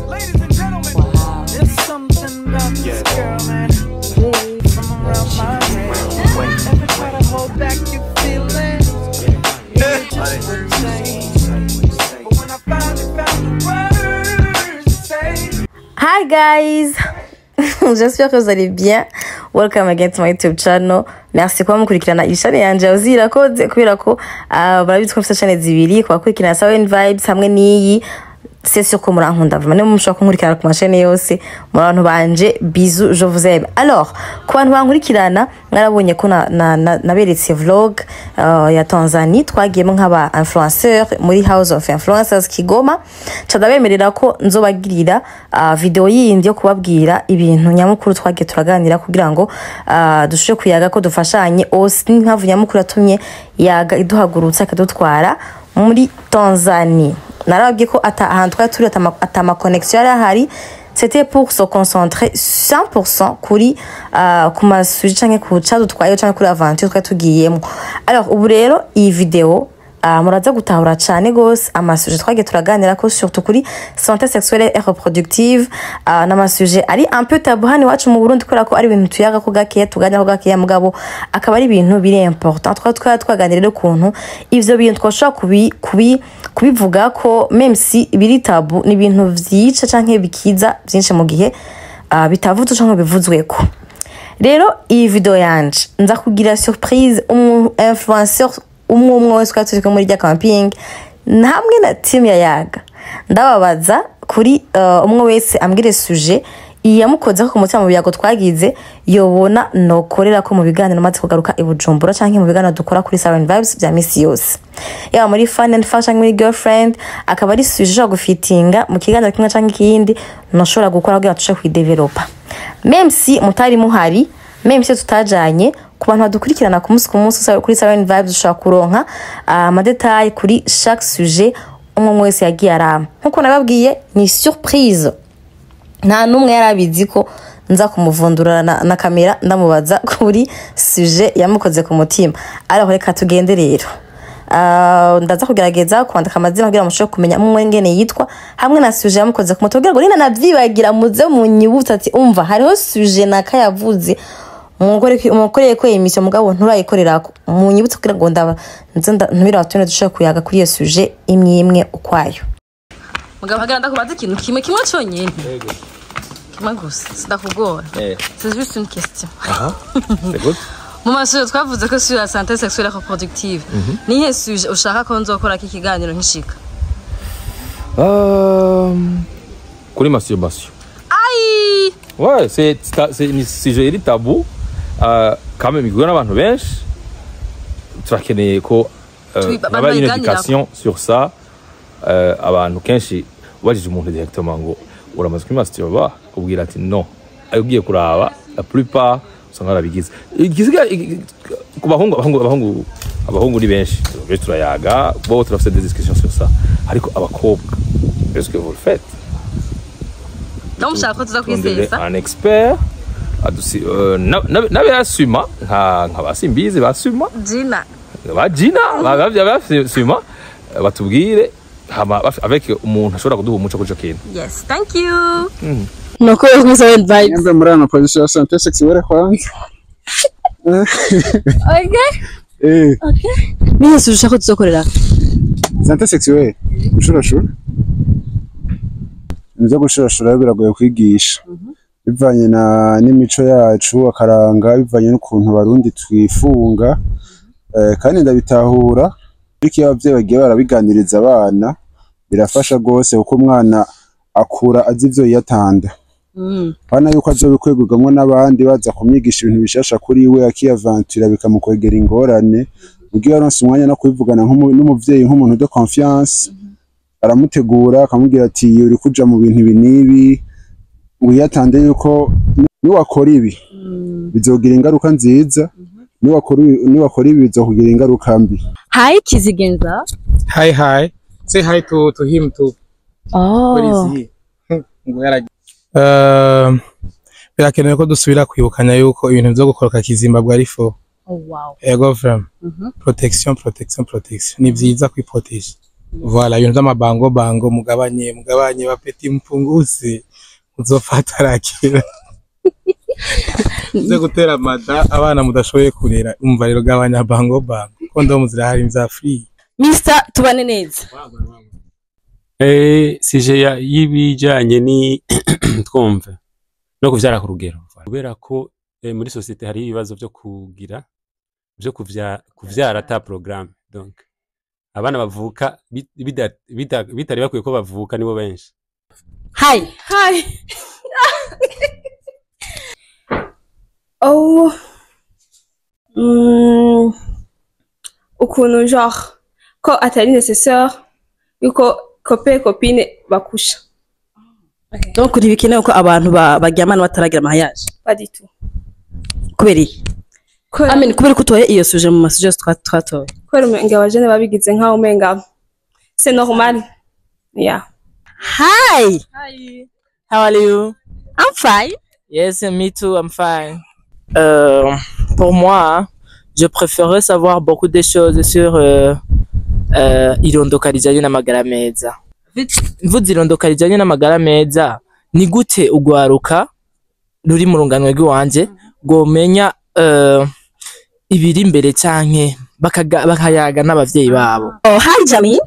Ladies and gentlemen, Wow. there's something about this girl, man. From around my way. Ever try to hold back your feelings? It just wouldn't change. But when I finally found the words to say. Hi guys, j'espère que vous allez bien. Welcome again to my YouTube channel. Merci kuba mukurikirana iyi chaîne yanje uzirakoze kubera ko barabizi ko mfite chaîne zibiri, kubakurikirana Seven Vibes hamwe n'iyi. C'est sûr ko murankunda vraiment, niba mushobora kunkurikirana ku mashene yose, muri abantu banje. Bisous, je vous aime. Alors, ku bantu bankurikirana, mwarabonye ko naberetse vlog ya Tanzanie twagiyemo nk'aba influenceur muri House of Influencers Kigoma. Ca ndabemerera ko nzobagirira video yindi yo kubabwira ibintu nyamukuru twagiye turaganira kugira ngo dushobore kuyaga ko dufashanye aussi n'impamvu nyamukuru yatumye Yaga iduhagurutsa ikadutwara muri Tanzanie. Narababwiye ko ata ahantu twari turi ata ma connexion yari ahari. C'était pour se concentrer 100% kuri ku ma sujets canke ku cadutwaye canke kuri aventure twari tugiyemo. Alors, ubu rero iyi video muraza gutahura cane gose ama sujets twagiye turaganira ko, surtout kuri santé sexuelle et reproductive, n'ama sujets ari un peu tabou hano iwacu mu Burundi, kubera ko ari ibintu tuyaga ko gakeya, tuganira ko gakeya, mugabo akaba ari ibintu biri important. Twari twaganira rero ukuntu ivyo bintu twashobora kubivuga ko même si biri tabou, ni ibintu vyica canke bikiza vyinshi mu gihe bitavuzwe canke bivuzweko. Rero iyi video yanje nza kugira surprise umu influenceur umwe umwe wese twari turi kumwe muri rya camping hamwe na team ya Yaga. Ndababaza kuri umwe wese ambwire sujet iyamukozeho ku mutima mu biyago twagize, yobona nokorera ko mu biganiro maze kugaruka i Bujumbura canke mu biganiro dukora kuri Siren Vibes vya misi yose, yaba muri Fun and Fashion, muri Girlfriend, akaba ari sujet ishobora gufitinga mu kiganiro kimwe canke ikindi noshobora gukora kugira tushobore kuyidevelopa, même si mutari muhari, même si tutajanye. Ku bantu badukurikirana ku munsi ku munsi kuri Siren Vibes, ushobora kuronka ama détails kuri chaque sujet umwe umwe wese yagiye arama. Nkuko nababwiye, ni surprise, nta n'umwe yari abizi ko nza kumuvundura na kamera ndamubaza kuri sujet yamukoze ku mutima. Ariko reka tugende rero. Ndaza kugerageza kwandika amazina kugira ngo mushobore kumenya umwe ngene yitwa hamwe na sujet yamukoze ku mutima, kugira ngo nina navyibagira muze munyibutse ati: "Umva, hariho sujet naka yavuze mukoreye ko émission, mugabo nturayikorerako." Munyibutse kugira ngo ndaba nze ntumire abatumire dushobore kuyaga kuri iyo sujet imwe imwe ukwayo. Mugabo, hagarara, ndakubaza ikintu kimwe kimwe cyonyine, kimwe gusa, sindakugora. C'est juste une question. C'est good. Mu ma sujets twavuze ko sur la santé sexuelle et reproductive, nihe sujet ushaka ko nzokora iki kiganiro nkishika? Kuri masturbation. Ai. Ouais, c'est ni sujet iri tabou. Quand même igurwa n'abantu benshi. Turakeneye ko haba une babiganirako. éducation sur ça. Abantu kenshi ubajije umuntu directement ngo uramaze kwimasturba, ubwira ati non. Ayo ugiye kuraba, la plupart usanga barabigize. Igisiga ku bahungu, abahungu ni benshi. Benshi turayaga, bo turafite des discussions sur ça. Ariko abakobwa, est-ce que vous le faites? Donc ushaka ko tuza Turondere kwisesa? un expert n'abayasuma nka ba Simbizi basuma Gina. Ba Gina basuma batubwire hama avec umuntu ashobora kuduha umuco kuri ico kintu. Yes, thank you. Nuko kuri Seven Vibes. Nyambe muri ano position ya santé sexuelle kwanza. Okay. Eh. Nihe sujet ushaka ko tuzokorera? Santé sexuelle. Gushurashura. Ibyo gushurashura biragoye kwigisha. Bivanye na n'imico yacu, akaranga, bivanye n'ukuntu Abarundi twifunga. Kandi ndabitahura, ariko iyo abavyeyi bagiye barabiganiriza abana birafasha rwose, kuko umwana akura azi ivyo yiyatanda. Hana yuko azobikwegugamwo n'abandi baza kumwigisha ibintu bishasha kuri we, akiyaventura bikamukwegera ingorane. Ubwo iyo aronse umwanya no kubivugana n'umuvyeyi nk'umuntu de confiance, aramutegura akamubwira ati: "Uri kuja mu bintu ibi n'ibi, wiyatande yuko niwakora ibi bizogira ingaruka nziza, niwakora ibi bizokugira ingaruka mbi." Hi, Kizigenza. Hi, hi. Say hi to him too. Oh. Where is he? Ngo yaragiye. Birakenewe ko dusubira kwibukanya yuko ibintu vyo gukoroka kizimbabwe ari faux. Oh wow. Ego, vraiment. Protection, protection, protection. Ni vyiza kwiproteger. Voilà, ibintu vy'amabango bango mugabanye, mugabanye ba petits, mpunguze, muzopfa hatarakira uze gutera amada abana mudashoboye kurera. Umva rero, gabanya bango bango, kondomu zirahari vya free. Mr Tubane neza. Sujet y'ibijanye ni twumve no kuvyara ku rugero, kubera ko muri société hari ibibazo vyo kugira vyo kuvyara ata programme. Donc abana bavuka bitari bakwiye ko bavuka nibo benshi. Hi. Hi. Oh. Ukuntu genre ko atari nécessaire yuko copain copine bakusha. Donc ntibikenewe ko abantu baryamana bataragira mariage? Pas du tout. Kubera iki? Kubera Amen, kubera ko utoye iyo sujet mu ma sujets twatoye? Kubera umenga abajene babigize nkaho umenga c'est normal. Yeah. Hi. Hi. How are you? I'm fine. Yes, me too, I'm fine. Pour moi, je préférerais savoir beaucoup de choses sur irondoka rijanye n'amagara meza. Mvuze irondoka rijanye n'amagara meza, ni gute ugwaruka ruri mu runganwe rw'iwanje rwomenya ibiri imbere canke bakayaga n'abavyeyi babo. Oh, hi Jami.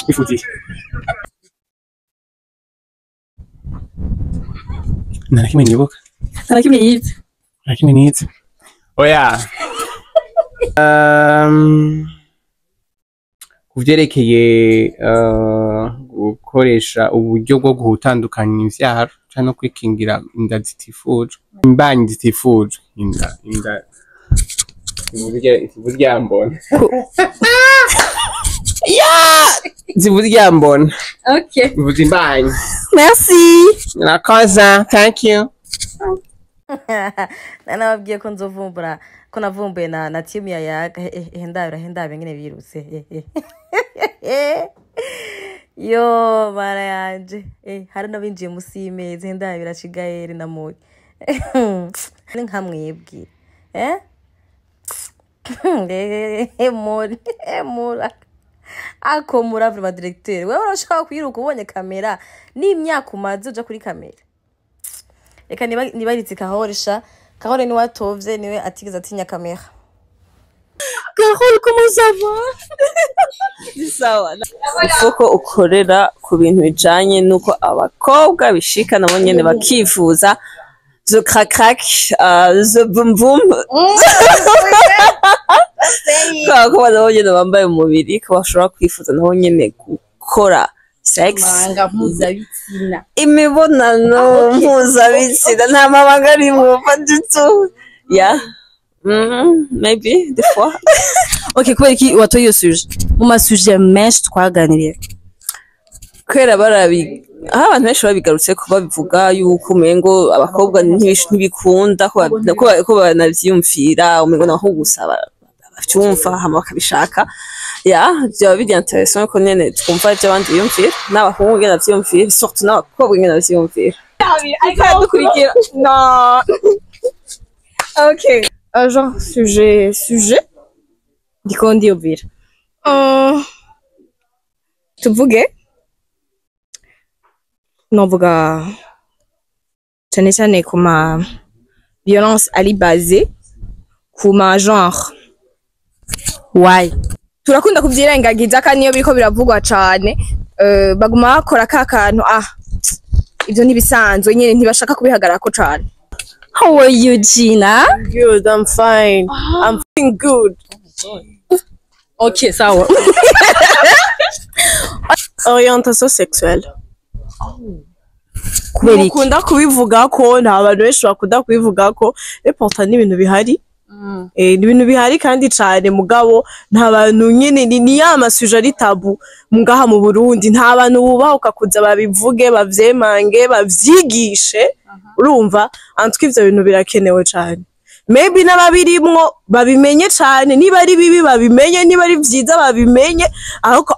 Ifuti. Nta na kimwe nibuka. Nta na kimwe yize. Nta na kimwe nize. Oya. Ku vyerekeye gukoresha uburyo bwo gutandukanya imvyaro canke no kwikingira inda zitifujwe, imbanyi zitifujwe, inda zivuryambona. Zivuryambona. Okay. Zivuza imbanyi. Merci. Murakoze. Thank you. Nanababwiye ko nzovumbura ko navumbuye na team ya Yaga. Hendabira hendabira ngene birutse. Yo mara yanje, hari n'abinjiye musi y'imeza. Hendabira Chigayeri na Moyi ni nka mwebwe, muri mura ako mura vraiment directeur, wewe urashaka kwiruka ubonye kamera n'imyaka umaze uja kuri kamera. Reka nibaritse Kahore sha. Kahore niwe atovye, niwe atigeze atinya kamera. Carole, comment ça va? Sawa. Ifoko ukorera ku bintu bijanye nuko abakobwa bishika nabo nyene bakifuza the crac crac, the boom boom, kubera ko nabo nyene bambaye umubiri, ko bashobora kwifuza nabo nyene gukora sex. Amabanga mpuzabitsina. Imibonano mpuzabitsina nta mabanga arimwo, pas du tout. Yeah, maybe des fois. Okay, kubera iki watoye iyo sujet mu ma sujets menshi twaganiriye? Kubera barabi aho abantu benshi babigarutse ko babivuga yuko umengo abakobwa ntibikunda ko banavyiyumvira, umengo naho gusa bavyumva hama bakabishaka. Ya, vyaba biri intéressant ko nyene twumva ivyo abandi biyumvira, n'abahungu ingene bavyiyumvira, surtout n'abakobwa ingene bavyiyumvira. Ariko aradukurikira. No. Okay. Genre sujet ndiko ndiyumvira. Tuvuge novuga cyane cyane ku ma violence ari basée ku ma genre. Why? Turakunda kuvyirengagiza kandi iyo biriko biravugwa cane, baguma bakora ka kantu, ah, ivyo ntibisanzwe nyene, ntibashaka kubihagararako cane. How are you, Gina? Good, I'm fine. I'm feeling good. Okay, sawa. Orientation sexuelle. Kubera iki? Mukunda kubivuga ko nta bantu benshi bakunda kubivuga ko, et pourtant ni ibintu bihari. Ni ibintu bihari kandi cane, mugabo nta bantu nyene ni ya ma sujets ari tabou ngaha mu Burundi, nta bantu bubahuka kuza babivuge, bavyemange, bavyigishe. Urumva, antwe ivyo bintu birakenewe cane. Maybe n'ababirimwo babimenye cane, niba ari bibi babimenye, niba ari vyiza babimenye,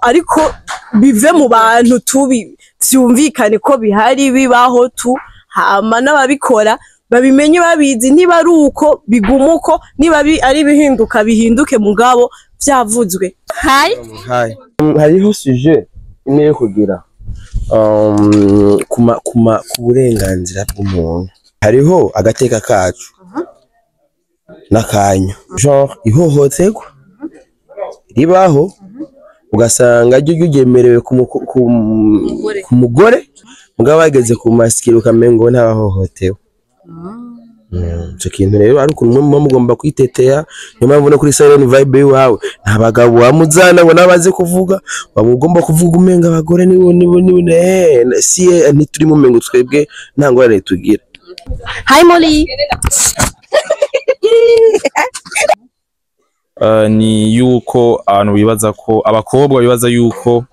ariko bive mu bantu tubi vyumvikane ko bihari, bibaho tu, hama n'ababikora. Babimenye babizi, niba ari uko biguma uko, niba ari bihinduka bihinduke, mugabo vyavuzwe. Hi. Hi. Hariho sujet imwe yo kugira ku burenganzira bw'umuntu. Hariho agateka kacu n'akanyu, genre ihohoterwa ribaho, ugasanga ryo ryemerewe ku mugore, mugabo bageze ku masikiro ukamengo ntabahohotewe. Ico kintu rero ari ukuntu muba mugomba kwitetea. Niyo mpamvu no kuri Silent Vibe iwawe nta bagabo wamuzana ngo nabaze kuvuga, wamugomba kuvuga umenga abagore nibo si ntituri mu mengo, twebwe nta ngorane tugira. Hi Molly. Ni yuko abantu bibaza ko abakobwa bibaza yuko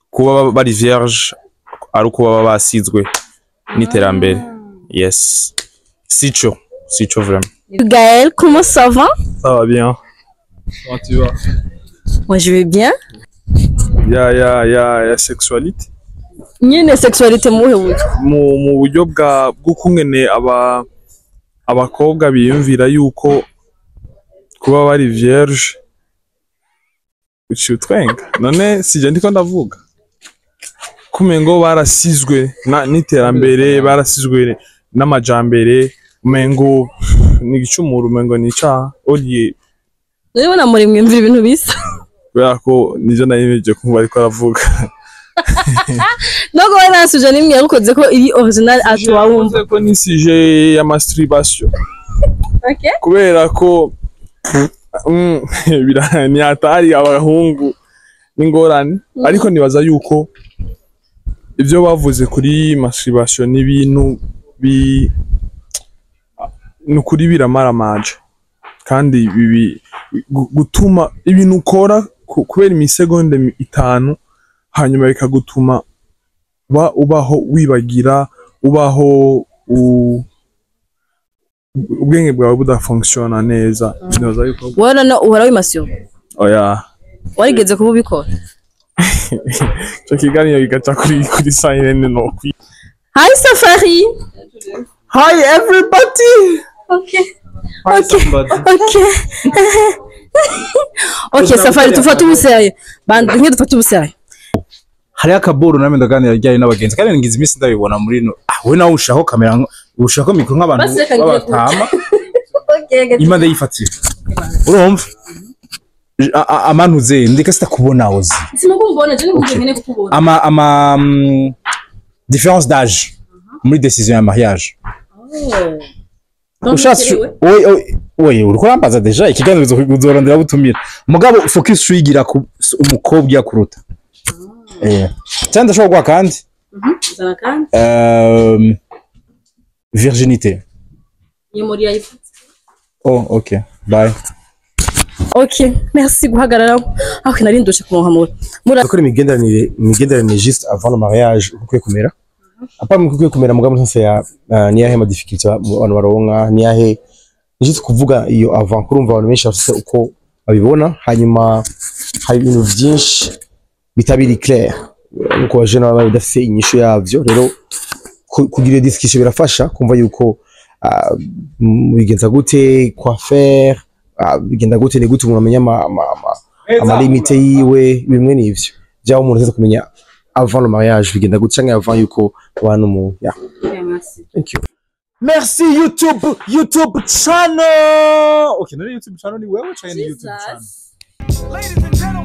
kuba bari vierge ari uko baba basizwe n'iterambere. Yes, sico vraiment. Gaël, comment ça va? Ça va bien. Comment tu vas? Moi je vais bien. Ya sexualité. Nyine sexualité muhe buryo? Mu buryo bwa bw'ukungene abakobwa biyumvira yuko kuba bari vierge, uciye utwenga none sije ndiko ndavuga kumengo barasizwe n'iterambere, barasizwe n'amajambere, umengo ni igicumuro, umengo ni icaha oriye. Urabona muri mwimvira ibintu bisa. Kubera ko nivyo nari kumva ariko aravuga. Nubwo we nta sujet n'imwe yagukoze ko iri original atuwa wumva. Ko ni sujet ya masturbation. Okay. Kubera ko ni hatari abahungu n'ingorane, ariko nibaza yuko ivyo bavuze kuri masturbation n'ibintu nukuri biramaramaje, kandi bibi gutuma ibintu ukora kubera imisegonde 5, hanyuma bikagutuma ubaho wibagira, ubaho ubwenge bwawe budafunctiona neza. Nibaza yuko Wowe none uhora wimasyo? Oya. Warigeze kuba ubikora? Ico kiganiro kigaca kuri Silent no kwi. Hi Safari. Hi everybody. Okay. Okay. Okay, Safari tufate ubuseriye. Bandu nke dufate ubuseriye. Hariho akaboro namwe ndaganira ryari n'abagenzi, kandi ngize iminsi ndabibona muri no. We nawe ushiraho kamera, ushiraho mikro nk'abantu b'abatama. Imana yifatira. Urumva? Amanuze ndeka sitakubona ozi. Simukumbona je nikuvuge nkene kukubona. Ama différence d'âge muri décision ya mariage. Ushatse oye uriko urambaza deja ikiganiro uzorondera butumira. Mugabo focus uyigira ku umukobwa yakuruta. Cyangwa ndashobora guha kandi. Zana kandi. Virginité. Iyo muri yayifutse. Oh, okay. Bye. Okay, merci guhagarara. Ah, nari ndushe kumuhamura. Mura imigenderanire juste avant le mariage ukwiye kumera. Apa mukwiye kumera mugabo ntse ya ni yahe ma difficulté abantu baronka, ni yahe juste kuvuga iyo avant, kurumva abantu benshi bafise uko babibona, hanyuma hari ibintu byinshi bitabiri clair nuko abajene baba bidafise inyishu yavyo. Rero kugira discussion birafasha kumva yuko bigenza gute, quoi faire, bigenda gute, ni gute umuntu amenya ama limite yiwe, bimwe n'ivyo byaba umuntu aza kumenya avant le mariage bigenda gute, canke avant yuko abantu mu yeah. Thank you. Merci YouTube channel. Okay, none YouTube channel ni wewe canke ni YouTube channel? Ladies and gentlemen.